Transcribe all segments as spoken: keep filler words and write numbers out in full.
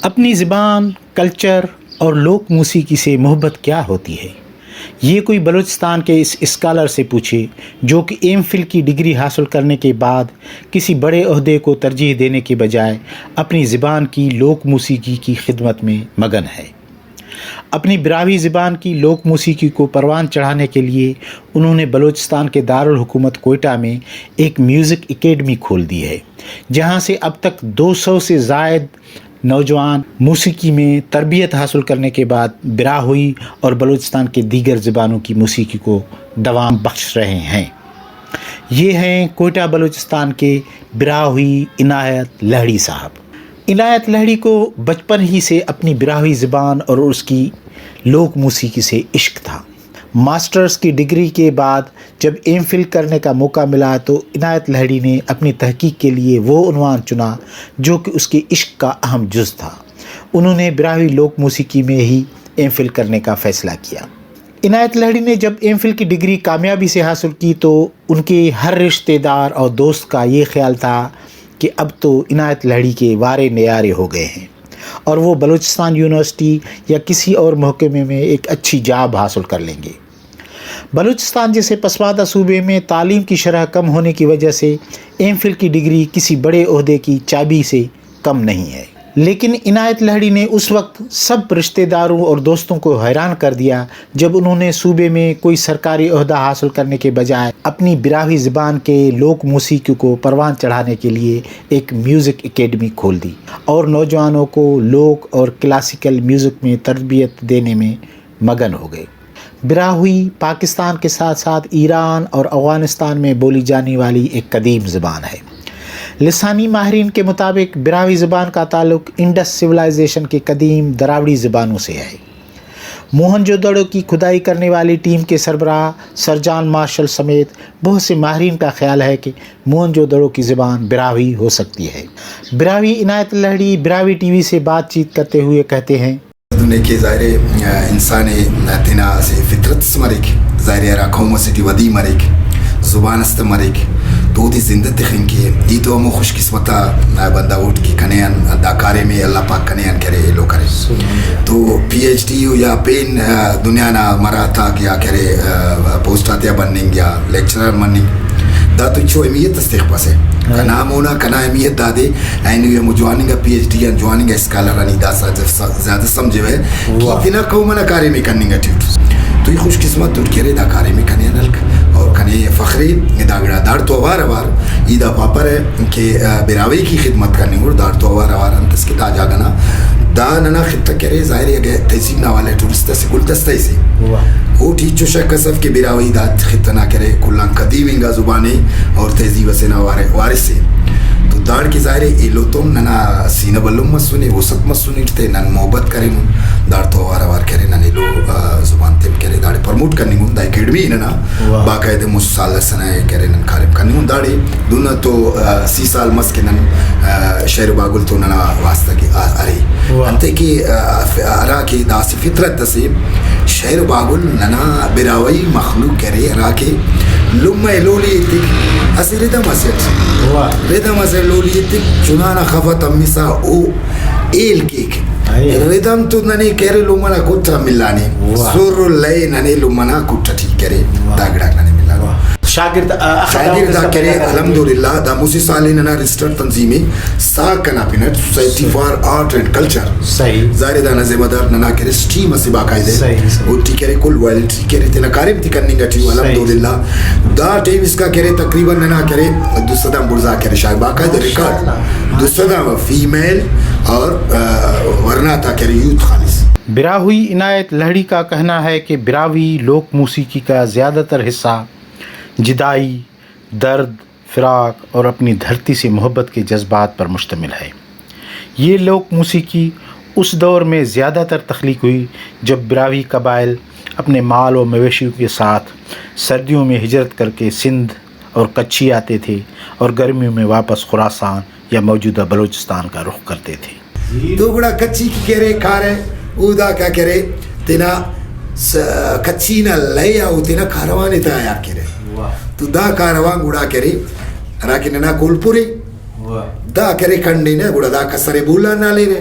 اپنی زبان، کلچر اور لوک موسیقی سے محبت کیا ہوتی ہے، یہ کوئی بلوچستان کے اس اسکالر سے پوچھے، جو کہ ایم فل کی ڈگری حاصل کرنے کے بعد کسی بڑے عہدے کو ترجیح دینے کے بجائے اپنی زبان کی لوک موسیقی کی خدمت میں مگن ہے۔ اپنی براہوئی زبان کی لوک موسیقی کو پروان چڑھانے کے لیے انہوں نے بلوچستان کے دارالحکومت کوئٹہ میں ایک میوزک اکیڈمی کھول دی ہے، جہاں سے اب تک دو سو سے زائد نوجوان موسیقی میں تربیت حاصل کرنے کے بعد براہوئی اور بلوچستان کے دیگر زبانوں کی موسیقی کو دوام بخش رہے ہیں۔ یہ ہیں کوئٹہ بلوچستان کے براہوئی عنایت لہڑی صاحب۔ عنایت لہڑی کو بچپن ہی سے اپنی براہوئی زبان اور اس کی لوک موسیقی سے عشق تھا۔ ماسٹرز کی ڈگری کے بعد جب ایم فل کرنے کا موقع ملا تو عنایت لہڑی نے اپنی تحقیق کے لیے وہ عنوان چنا جو کہ اس کے عشق کا اہم جز تھا۔ انہوں نے براہوئی لوک موسیقی میں ہی ایم فل کرنے کا فیصلہ کیا۔ عنایت لہڑی نے جب ایم فل کی ڈگری کامیابی سے حاصل کی تو ان کے ہر رشتے دار اور دوست کا یہ خیال تھا کہ اب تو عنایت لہڑی کے وارے نیارے ہو گئے ہیں اور وہ بلوچستان یونیورسٹی یا کسی اور محکمے میں ایک اچھی جاب حاصل کر لیں گے۔ بلوچستان جیسے پسماندہ صوبے میں تعلیم کی شرح کم ہونے کی وجہ سے ایم فل کی ڈگری کسی بڑے عہدے کی چابی سے کم نہیں ہے، لیکن عنایت لہڑی نے اس وقت سب رشتہ داروں اور دوستوں کو حیران کر دیا جب انہوں نے صوبے میں کوئی سرکاری عہدہ حاصل کرنے کے بجائے اپنی براہوئی زبان کے لوک موسیقی کو پروان چڑھانے کے لیے ایک میوزک اکیڈمی کھول دی اور نوجوانوں کو لوک اور کلاسیکل میوزک میں تربیت دینے میں مگن ہو گئے۔ براہوئی پاکستان کے ساتھ ساتھ ایران اور افغانستان میں بولی جانے والی ایک قدیم زبان ہے۔ لسانی ماہرین کے مطابق براہوئی زبان کا تعلق انڈس سویلائزیشن کے قدیم دراوڑی زبانوں سے ہے۔ موہن جو دڑو کی کھدائی کرنے والی ٹیم کے سربراہ سر جان مارشل سمیت بہت سے ماہرین کا خیال ہے کہ موہن جو دڑو کی زبان براہوئی ہو سکتی ہے۔ براہوئی عنایت لہڑی براہوئی ٹی وی سے بات چیت کرتے ہوئے کہتے ہیں، دنیا کہ ظاہر ہے، آ، انسان ءِ تینا اسہ فطرت اس مریک، ظاہر ہے ہرا قوم اسے ٹی ودی مریک، زبان اس تہ مریک، تو اودے زندہ تخنگ کے۔ ای تو ہمو خوش قسمت آ بندغ اٹ کہ کنے آن دا کاریم ءِ اللہ پاک کنے آن کرے، ایلو کرے۔ تو پی ایچ ڈی یا پین، آ، دنیا نا مرا تاک یا کرے، آ، پوسٹ آتیا بننگ یا لیکچرر مننگ، دا تو ہچو اہمیت اس تخپسہ۔ کنا مونا کنا اہمیت دادے، اینو ہمو جواننگا پی ایچ ڈی آن جواننگا اسکالر آن ای داسہ زیادہ سمجھوہ کہ واہ۔ تینا قوم ئنا کاریم ءِ کننگ ٹی اٹ۔ تو ای خوش قسمت اٹ کہ ارے دا کاریم ءِ کنے آن ہلک اور کنے فخر ءِ دا گڑا۔ داڑتو اوار اوار ای دا پاپرہ کہ، آ، براہوئی کی خدمت کننگ اٹ، داڑتو اوار اوار انت اس کہ دا جاگہ نا دا ننا خطہ کہ ارے، ظاہر ءِ اگہ تہذیب نا حوالہ ٹی اسہ گلدستہ اسے، واہ۔ اوٹی ہچو شک اس اف کہ براہوئی دا خطہ نا کہ ارے کل آن قدیم انگا زبان ءِ اور تہذیب اسے نا وار-، وارث ءِ۔ تو داڑکہ ظاہر ءِ ایلو تون ننا سینہ بھلن مسنے، وسعت مسنے ٹی تے نن محبت کرینن، داڑتو اوار اوار کہ ارے نن ایلو، آ، زبان تیان کہ ارے داڑے پروموٹ کننگن، دا اکیڈمی ننا واہ۔ باقاعدہ مست سال اس ئنا کہ ارے نن کاریم کننگن داڑے۔ دہن تو، آ، سی سال مس کہ نن، آ، شہر باگل تو ننا واسطہ کہ، آ، ارے۔ واہ۔ انتئے کہ، آ، ف-، ہرا کہ دا اسہ فطرت اسے، شہر باگل ننا براہوئی مخلوق کہ ارے، ہرا کہ لمہ ایلو لی ایتک، اسہ ردم اسے اٹ۔ واہ۔ ردم اسے ایلو لی ایتک، چنا نا خف آ تمسا او ہیل کیک۔ اے۔ ردم تو ننے کہ ارے لمہ نا کچ آ ملانے۔ واہ۔ سر و لے ننے لمہ نا کٹ ٹی کہ ارے، واہ۔ دا گڑاک ننے ملانے۔ واہ۔ شاگرد، آ، اخہ شاگرد دا کہ ارے، الحمدللہ، دا مسہ سال ءِ ننا رجسٹرڈ تنظیم ءِ، ساک انا پن اٹ، society for art and culture. صحیح۔ ظاہر ءِ دانا ذمہ دار ننا کہ ارے ٹیم اسے باقاعدہ۔ صحیح، صحیح۔ اوٹی کہ ارے کل والنٹری کہ ارے تینا کاریم تے کننگ ٹی، صحیح۔ الحمدللہ۔ دا ٹائم اسکا کہ ارے تقریباً ننا کہ ارے دو سد آن بڑزا کہ ارے شاید باقاعدہ ریکارڈ۔ ماشاءاللہ۔ دو سد آن فیمیل اور، آ، ورنا تا کہ ارے یوتھ خالص۔ براہوئی عنایت لہڑی کا کہنا ہے کہ براہوئی لوک موسیقی کا زیادہ تر حصہ جدائی، درد، فراق اور اپنی دھرتی سے محبت کے جذبات پر مشتمل ہے۔ یہ لوک موسیقی اس دور میں زیادہ تر تخلیق ہوئی جب براہوئی قبائل اپنے مال و مویشیوں کے ساتھ سردیوں میں ہجرت کر کے سندھ اور کچھی آتے تھے اور گرمیوں میں واپس خراسان یا موجودہ بلوچستان کا رخ کرتے تھے۔ تو گڑا کچھی کی کہ ارے کارہ، او دا کیا کہ ارے تینا س-، کچھی نا لے آ او تینا کاروان ءِ تیار کیرہ۔ واہ۔ تو دا کاروان گڑا کہ ارے ہرا کہ ننا کولپور ءِ، واہ۔ دا کہ ارے کنڈینہ گڑا دا کسر ءِ بولان نا ہلیرہ۔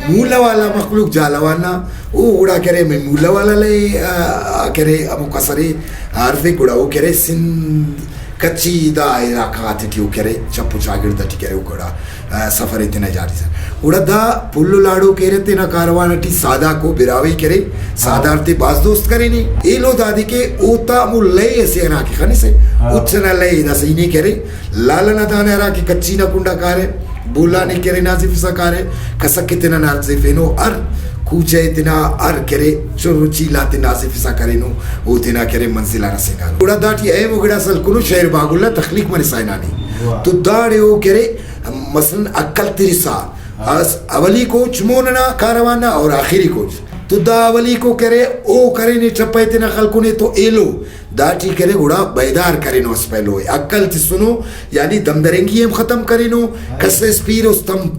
مولہ والا مخلوق جھالاوان نا، او گڑا کرے ہمے مولہ والا لے، آ، آ، کرے ہمو کسرے ہرفک، گڑا او کرے سندھ کچھی دا علاقہ غاتے ٹی او کرے، چپ و چاگڑد ٹی کرے او گڑا، آ، سفر ءِ تینا جاری سر۔ گڑا دا پھل و لاڑو کیرہ تینا کاروان ٹی ساداکو براہوئی کرے، سادار تے بھاز دوست کرینے۔ ایلو دادے کہ اوتا ہمو لئے اسے ہرا کہ خنسہ، ہاں۔ اُچ ئنا لئے داسہ ای نے کرے۔ لال ئنا دانہ ہرا کہ کچھی نا کنڈا کارہ، بولان ءِ کرے نازیفسا کارہ، کسک ءِ تینا نازیفینو، ہر کوچہ ءِ تینا ہر کرے چر و چیل آتے نازیفسا کرینو، او تینا کرے منزل آ رسینگانو۔ گڑا داٹی اہم ءُ گڑاس ہلکنو شعر باگل نا تخلیق مرسا ہنانے۔ واہ۔ تو داڑے او کرے مثلاً عقل ترسا، ہاں۔ اس اولیکو اُچ مون ئنا کاروان نا اور آخری کو اُچ۔ تو دا اولیکو کرے او کرینے ٹھپہ ءِ تینا خلکنے تو ایلو داٹی کرے گڑا بیدار کرینو اسہ پہلو ءِ، عقل تسنو، یعنی دمدرنگی ہم ختم کرینو، کس اس پیر اس تمپ۔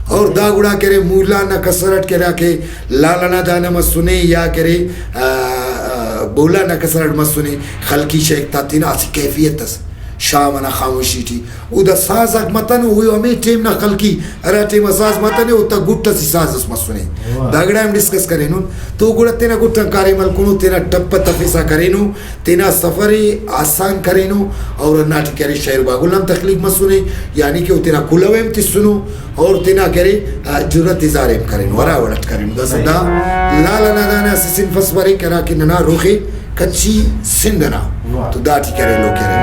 اور دا گڑا کرے مولان نا کسر اٹ کرا کہ لال ئنا دانہ مسنے یا کرے، آ، آ، بولان نا کسر اٹ مسنے، خلقی شیخ تا تینا اسہ کیفیت اس شام ئنا خاموشی ٹی۔ او دا ساز آک متنو، او ہمے ٹائم نا خلقی، ہرا ٹائم آ ساز متنے، اوتا گٹ اسہ ساز اس مسنے۔ واہ۔ دا گڑا ہم ڈسکس کرینن۔ تو گڑا تینا گٹ آن کاریم ہلکنو، تینا ٹپ ءِ تفسا کرینو، تینا سفر ءِ آسان کرینو، اور ہنداٹی کرے شعر باگل ہم تخلیق مسنے، یعنی کہ او تینا کلہو ہم تسنو، اور تینا کرے، آ، جرات اظہار ہم کرینو، ہرا وڑ اٹ کرینو۔ داسہ دا لال ئنا دانہ اسہ صنف اس بریک، ہرا کہ ننا روخے کچھی سندھ ئنا۔ واہ۔ تو داٹی کرے لو کرے۔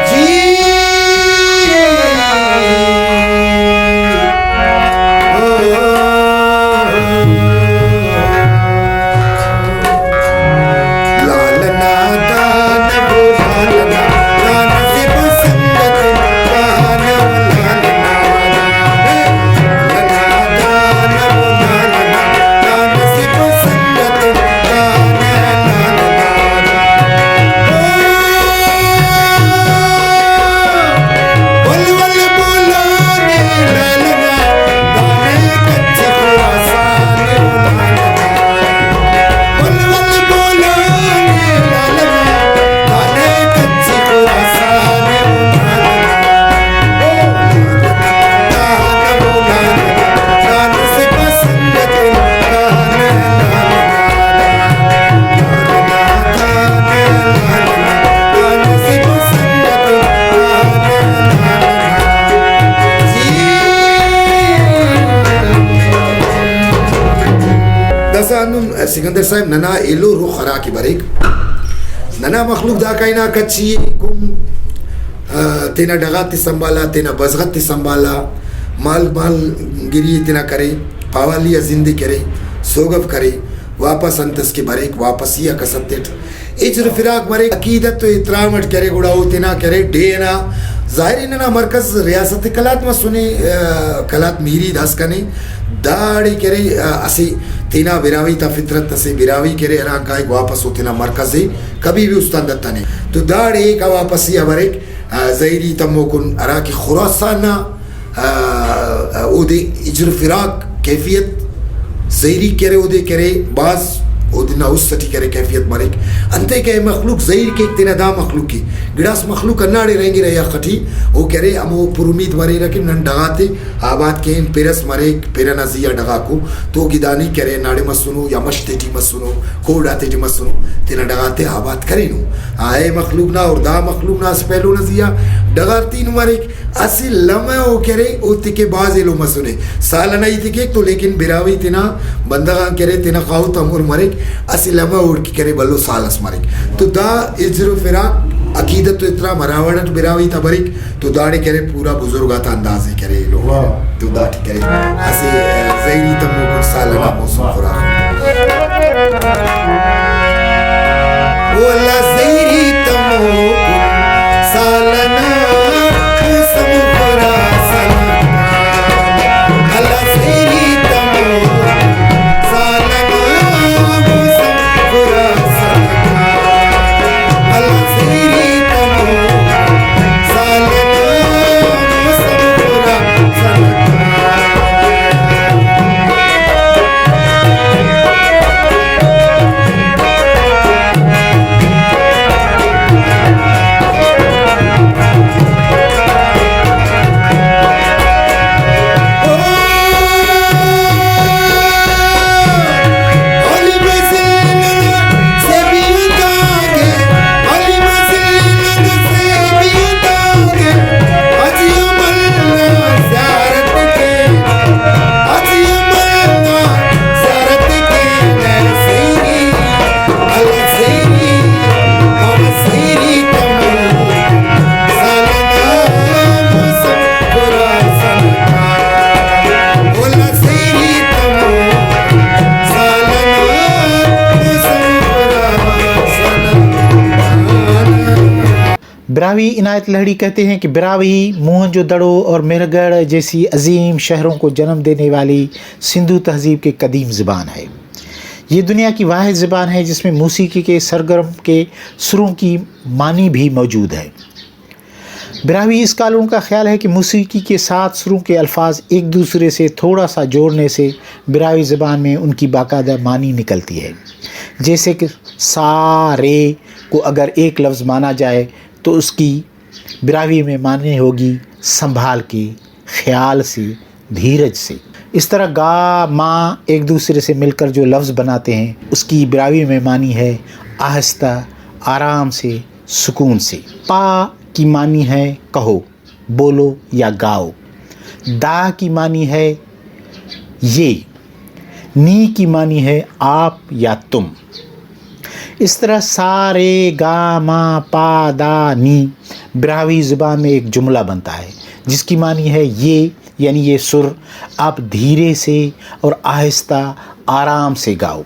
جی۔ داسہ ہندن سکندر صاحب، ننا ایلو رخ ہرا کہ بریک، ننا مخلوق داکا ہنا کچھی کم، آ، تینا ڈغار تے سنبھالا، تینا بزغت تے سنبھالا، مال، مال گیری تینا کرے، پاوالی آ زندے کرے، سوگو کرے، واپس انت اس کہ بریک، واپسی آ کس انتیٹ ہجر فراق مریک، عقیدت و احترام اٹ کرے، گڑا او تینا کرے ڈیہہ ئنا، ظاہر ءِ ننا مرکز ریاست قلات مسنے، آ، قلات میری داسکان ءِ، داڑے کرے، آ، اسہ تینا براہوئی تا فطرت اسے، براہوئی کرے ہرانگ کائک واپس او تینا مرکز ءِ کبھی بھی استان دتانے۔ تو داڑے ایکا واپسی آ بریک، آ، زہیری تموکن ہرا کہ خراسان نا آ، اودے ہجر فراق کیفیت زہیری کرے، اودے کرے بھاز اودے نا است ٹی کرے کیفیت مریک۔ انتئے کہ اے مخلوق زہیر کیک تینا دا مخلوق ءِ، گڑاس مخلوق ہنداڑے رہینگرہ یخ ٹی، او کرے ہمو پر امید مریرہ کہ نن ڈغار تے آباد کین، پر اس مریک، پر ئنا زی آ ڈغاکو تو گدانی کرے، ہنداڑے مسنو یا مش تیٹی مسنو، کوڈ آتیٹی مسنو، تینا ڈغار تے آباد کرینو۔ آ، اے مخلوق نا اور دا مخلوق نا اسہ پہلو نا زی آ ڈغار تینو مریک۔ اسہ لمہ او کرے، اوتے کہ بھاز ایلو مسنے۔ سال ئنا ہیت ءِ کیک تو لیکن براہوئی تینا بندغ آن کرے، تینا خاہوت آن مر مریک، اسہ لمہ اوڑکہ کرے بھلو سال اس مریک۔ تو دا ہجر و فراق عقیدت و احترام ہراوڑ اٹ براہوئی تا بریک تو داڑے کرے پورا بزرگ آتا انداز ءِ کرے ایلو۔ واہ۔ تو داٹی کرے اسہ زہیری تموکن سال ئنا واہ، موسم واہ۔ خراک۔ او اللہ زہیری تموکن سال ئنا موسم خراسان۔ اللہ زہیری تموکن سال ئنا موسم خراسان۔ اللہ زہیری تموکن سال ئنا موسم خراسان۔ براہوئی عنایت لہڑی کہتے ہیں کہ براہوئی موہن جو دڑو اور مہرگڑھ جیسی عظیم شہروں کو جنم دینے والی سندھو تہذیب کے قدیم زبان ہے۔ یہ دنیا کی واحد زبان ہے جس میں موسیقی کے سرگرم کے سروں کی معنی بھی موجود ہے۔ براہوئی اسکالروں کا خیال ہے کہ موسیقی کے ساتھ سروں کے الفاظ ایک دوسرے سے تھوڑا سا جوڑنے سے براہوئی زبان میں ان کی باقاعدہ معنی نکلتی ہے، جیسے کہ سا رے کو اگر ایک لفظ مانا جائے تو اس کی براہوئی میں معنی ہوگی سنبھال کے، خیال سے، دھیرج سے۔ اس طرح گا، ما ایک دوسرے سے مل کر جو لفظ بناتے ہیں، اس کی براہوئی میں معنی ہے آہستہ، آرام سے، سکون سے۔ پا کی معنی ہے کہو، بولو یا گاؤ۔ دا کی معنی ہے یہ۔ نی کی معنی ہے آپ یا تم۔ اس طرح سا، رے، گا، ما، پا، دا، نی براہوئی زبان میں ایک جملہ بنتا ہے، جس کی معنی ہے یہ، یعنی یہ سر آپ دھیرے سے اور آہستہ آرام سے گاؤ۔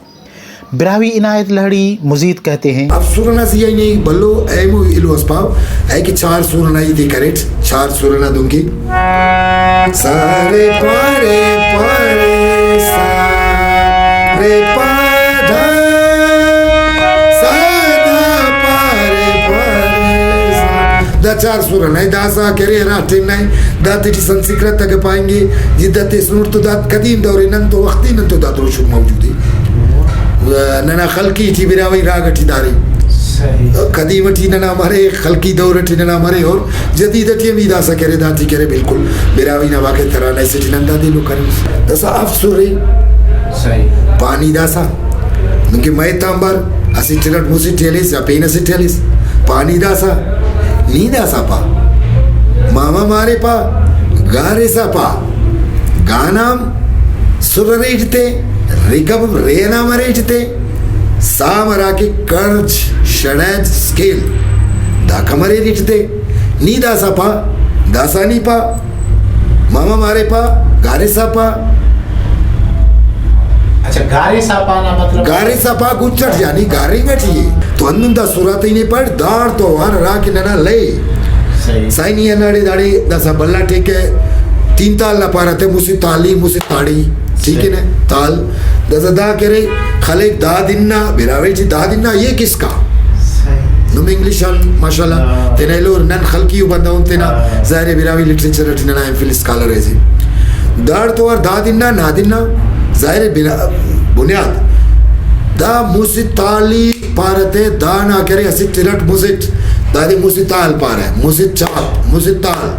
براہوئی عنایت لہڑی مزید کہتے ہیں۔ اب سر ئنا زی آ نی بھلو اہم ءُ ایلو اس پاو، اے کہ چار سر ئنا ہیت ءِ کریٹ، چار سر ئنا دنکہ سا رے پا رے پا رے سا رے پا دھا، سا دھا پا رے پا رے سا۔ دا چار سر ئنا داسہ کرے ہرا ٹائم نا داتے ٹی سنسکرت اگہ پاننگے، جدت تسنٹ تو دا قدیم دور ءِ، نن تو وختی نن تو دا دروشم موجود ءِ۔ ننا خلقی ٹی براہوئی راگ ٹی دارے۔ صحیح۔ قدیم ٹی ننا مرے، خلقی دور ٹی ننا مرے اور جدید ٹی ہم ای داسہ کرے، داٹی کرے بالکل براہوئی نا واقعہ ترانہ اسے ٹی نن دادے ایلو کرے۔ داسہ ہفت سر ءِ۔ صحیح۔ پانی داسہ۔ دنکہ مئے تانبار اسٹ ارٹ مسٹ ہلیس یا پین اسٹ ہلیس، پانی داسہ، نی داسہ پا، ماما مارے پا، گارسا پا، گانا ہم سر اریٹ تے، رکب رے ئنا مریٹ تے، سام ہراکہ کرج، شڑج، اسکیل، داکا مریریٹ تے، نی داسہ پا، داسہ نی پا۔ ماما مارے پا، گارسا پا۔ اچھا، گارسا پا نا مطلب؟ گارسا پا گچ اٹ یعنی گارنگ اٹی ءِ۔ تو ہندن دا سر آتے نے پڑھ، داڑ تو اوار ہرا کہ ننا لے۔ صحیح۔ سائیں نی ہنداڑے داڑے داسا بھلا ٹیک ءِ، تین تال نا پارہ تے، مسہ تالی، مسہ تاڑی، ٹھیک ہے نا؟ تال۔ داسا دا کرے، خلیک دا دن نا، براہوئی ٹی دا دن نا، یہ کس کا؟ صحیح۔ نم انگلش آن ماشاءاللہ ہاں۔ تینا ایلو نن خلقی ءُ بندغ اُن تینا، ہاں۔ ظاہر ہے براہوئی لٹریچر ٹی ننا ایم فل اسکالر ایسے۔ داڑ تو اوار دا دن نا، نا دن نا، ظاہر ہے بنا-، بنیاد۔ دا مسہ تالی پارہ تے، دا نا کرے اسٹ ارٹ مسٹ، دادے مسہ تال پارہ، مسہ چاپ، مسہ تال۔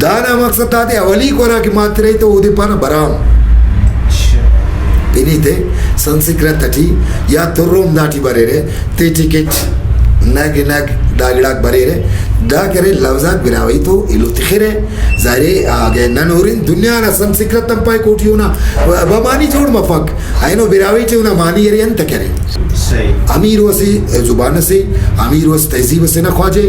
دانا مقصد دادے اولیکو ہرا کہ ماترے تو اودے پارہ برام۔ اچھا۔ پنی تے سنسکرت ٹی یا تروم داٹی بریرہ، تیٹی کٹ نگ نگ دا گڑاک بریرہ۔ دا کرے لوز آک براہوئی تو ایلو تخرہ۔ ظاہر ہے اگہ نن ہرن دنیا نا سنسکرت ہم پائک اوٹی اونا بمانی جوڑ مفک۔ اینو براہوئی ٹی اونا معنی ارے انت کرے۔ صحیح۔ امیرو اسہ زبان اسے، امیرو اسہ تہذیب اسے نا خواجہ۔